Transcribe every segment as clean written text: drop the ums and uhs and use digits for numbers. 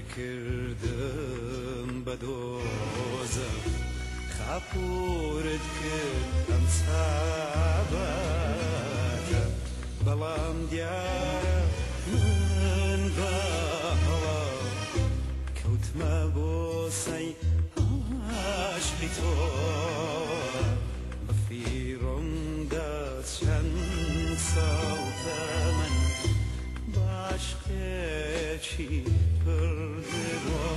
تێکردم بە دۆزەخ خاپوورت کرد ئەم ساباتە بەڵام دیارە من بە هەڵە کەوتمە بۆسەی عاشقی تۆ بە فیڕۆم دا چەند ساڵ تەمەن بە عاشقێکی پڕ درۆوە.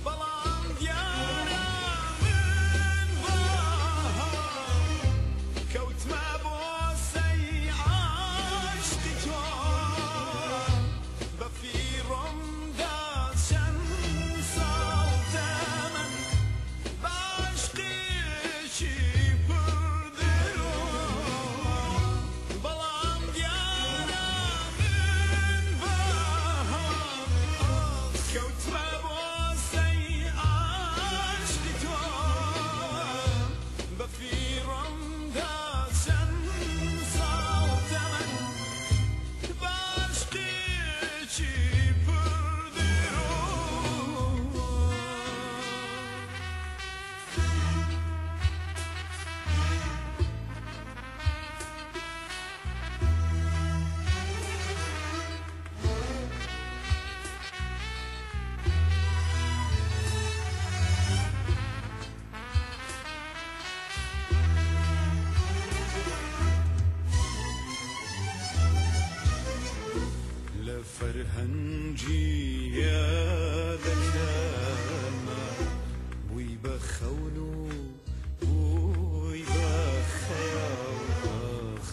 بەڵام دیارە من بە هەڵە کەوتمە بۆسەی عاشقی تۆ بە فیڕۆم دا چەند ساڵ تەمەن بە عاشقێکی پڕ درۆ بەڵام دیارە من بە هەڵە کەوتمە بۆسەی عاشقی تۆ بە فیڕۆم دا چەند ساڵ تەمەن بە عاشقێکی پڕ درۆ. لە فەرهەنگییە دەکەمە بووی بە خەون و بووی بە خەیاڵ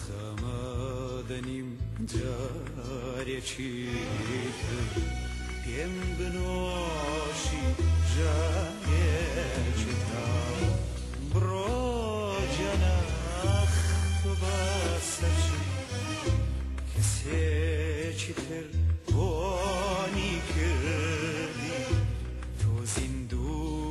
خەمادەنیم جارێکی تر پێم بنۆشی جارێکی تاڵ بڕۆ گیانە بەسەرچم کەسێکی تر بۆنی کردی تۆ زیندوو.